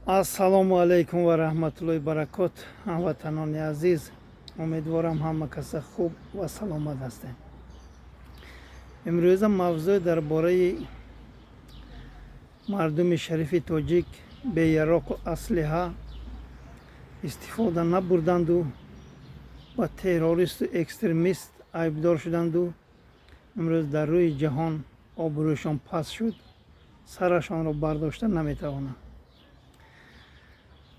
Ассалому алайкум ва раҳматуллоҳи баракот, ҳамватанони азиз. Умедворам, ҳама каса хуб ва саломат ҳастем. Имрӯза мавзӯъ дар бораи мардуми шарифи тоҷик бе яроқу аслиҳа истифода набурданду ба террористу экстремист айбдор шуданду имрӯз дар рӯи ҷаҳон обрӯяшон паст шуд, сарашонро бардошта наметавонанд.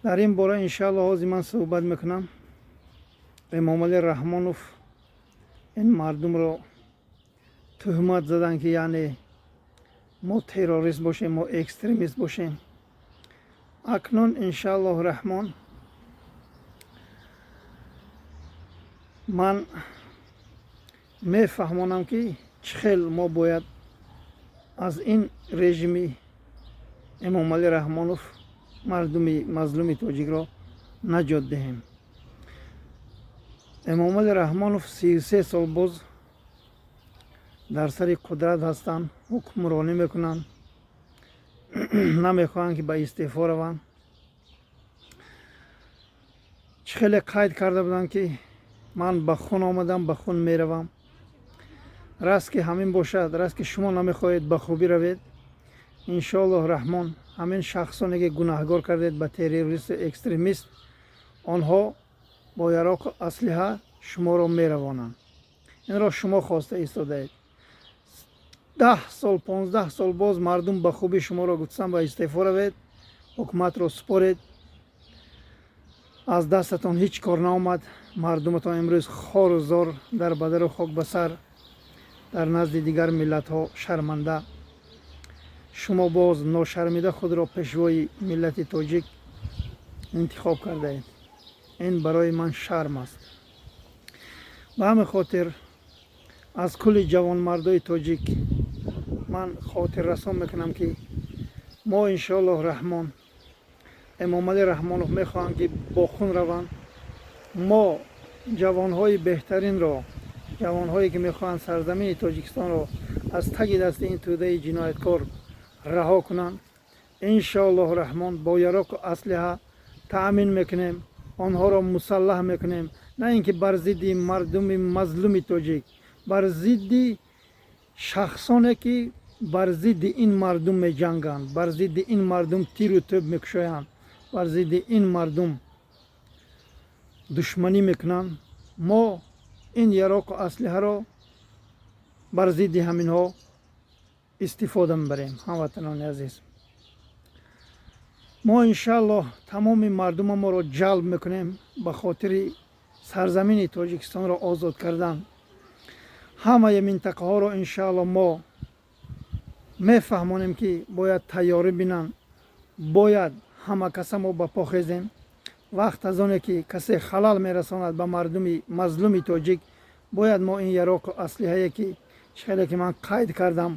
Дар ин бора, иншаалло, ҳозир ман суҳбат мекунам. Эмомалӣ Раҳмонов ин мардумро туҳмат заданд, ки яъне мо террорист бошем, мо экстремист бошем. Акнун, иншааллоҳ раҳмон, ман мефаҳмонам, ки чӣ хел мо бояд аз ин режими Эмомалӣ Раҳмонов мардуми мазлуми тоҷикро наҷот диҳем. Эмомалӣ Раҳмонов 33 сол боз дар сари қудрат ҳастанд, ҳукмронӣ мекунанд, намехоҳанд, ки ба истеъфо раванд. Чӣ хеле қайд карда буданд, ки ман ба хун омадам, ба хун меравам. Раст ки ҳамин бошад, раст ки шумо намехоҳед ба хубӣ равед, иншоаллоҳ раҳмон, ҳамин шахсоне ки гунаҳгор кардед ба террористу экстремист, онҳо бо яроқу аслиҳа шуморо меравонанд. Инро шумо хоста истодаед. 10 сол, 15 сол боз мардум ба хубӣ шуморо гуфтсан, ба истеъфо равед, ҳукуматро супоред. Аз дастатон ҳеҷ кор наомад. Мардуматон имрӯз хору зор, дар бадару хок ба сар, дар назди дигар миллатҳо шарманда. Шумо боз ношармида худро пешвои миллати тоҷик интихоб кардаед. Ин барои ман шарм аст. Ба ҳамин хотир аз кулли ҷавонмардои тоҷик ман хотиррасон мекунам, ки мо, иншоаллоҳ раҳмон, Эмомалӣ Раҳмонов мехоҳанд, ки бо хун раванд. Мо ҷавонҳои беҳтаринро, ҷавонҳое ки мехоҳанд сарзамини Тоҷикистонро аз таги дасти ин тӯдаи ҷинояткор раҳо кунанд, иншоаллоҳ раҳмон, бо яроқу аслиҳа таъмин мекунем, онҳоро мусаллаҳ мекунем. На ин ки бар зидди мардуми мазлуми тоҷик, бар зидди шахсоне ки бар зидди ин мардум меҷанганд, бар зидди ин мардум тиру тӯб мекушоянд, бар зидди ин мардум душманӣ мекунанд. Мо ин яроқу аслиҳаро бар зидди ҳаминҳо истифода мебарем. Ҳамватанони азиз, мо, иншааллоҳ, тамоми мардума моро ҷалб мекунем ба хотири сарзамини Тоҷикистонро озод кардан. Ҳамаи минтақаҳоро, иншааллоҳ, мо мефаҳмонем, ки бояд тайёрӣ бинанд, бояд ҳама каса мо ба по хезем. Вақт аз оне ки касе халал мерасонад ба мардуми мазлуми тоҷик, бояд мо ин яроқу аслиҳае ки хеле ки ман қайд кардам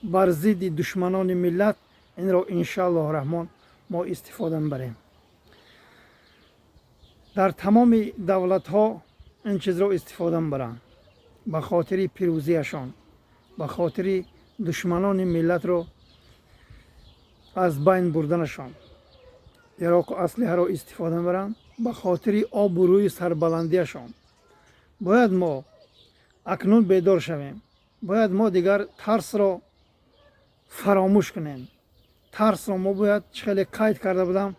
бар зидди душманони миллат, инро, иншааллоҳ раҳмон, мо истифода мебарем. Дар тамоми давлатҳо ин чизро истифода мебаранд ба хотири пирӯзиашон, ба хотири душманони миллатро аз байн бурданашон яроқу аслиҳаро истифода мебаранд, ба хотири обу рӯи сарбаландиашон. Бояд мо акнун бедор шавем. Бояд мо дигар тарсро фаромӯш кунем. Тарсро мо бояд, чӣ хеле қайд карда будам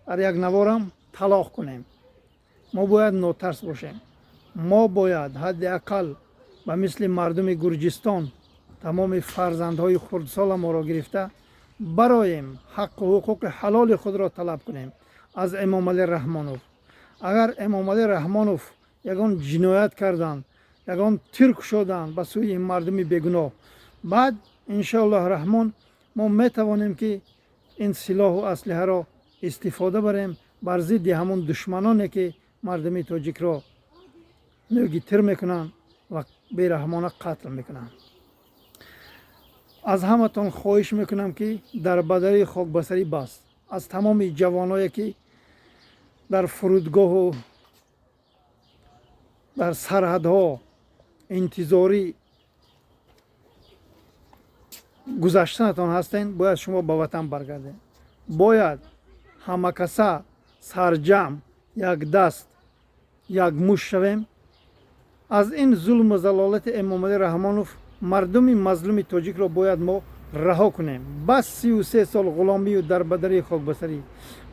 дар як наворам, талоқ кунем. Мо бояд нотарс бошем. Мо бояд ҳадди ақал ба мисли мардуми Гурҷистон тамоми фарзандҳои хурдсола моро гирифта бароем, ҳаққу ҳуқуқи ҳалоли худро талаб кунем аз Эмомалӣ Раҳмонов. Агар Эмомалӣ Раҳмонов ягон ҷиноят карданд, ягон тир кушоданд ба сӯи ин мардуми бегуноҳ, баъд, иншоаллоҳ раҳмон, мо метавонем, ки ин силоҳу аслиҳаро истифода барем бар зидди ҳамон душманоне, ки мардуми тоҷикро нӯги тир мекунанд ва бераҳмона қатл мекунанд. Аз ҳаматон хоҳиш мекунам, ки дар бадари хокбасарӣ баст. Аз тамоми ҷавоное, ки дар фурудгоҳу дар сарҳадҳо интизорӣ гузаштанатон ҳастен, бояд шумо ба ватан баргардед. Бояд Ҳамакаса сарҷамъ, якдаст, якмушт шавем. Аз ин зулму залолати Эмомалӣ Раҳмонов мардуми мазлуми тоҷикро бояд мо раҳо кунем. Бас 33 сол ғуломию дарбадарии хокбасарӣ,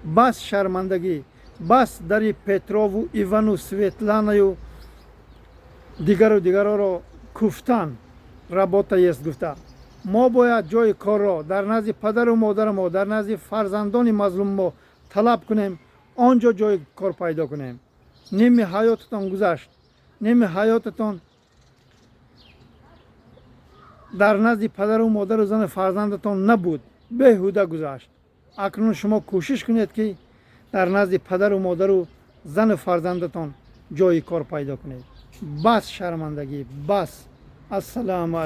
бас шармандагӣ, бас дари Петрову Ивану Светланаю дигару дигароро куфтан, «работа есть» гуфта. Мо бояд ҷои корро дар назди падару модари мо, дар назди фарзандони мазлуми мо талаб кунем, он ҷо ҷои кор пайдо кунем. Ними ҳаётатон гузашт, ними ҳаётатон дар назди падару модару зану фарзандатон набуд, беҳуда гузашт. Акнун шумо кӯшиш кунед, ки дар назди падару модару зану фарзандатон ҷои кор пайдо кунед. Бас шармандагӣ, бас. Ассалому алайкум.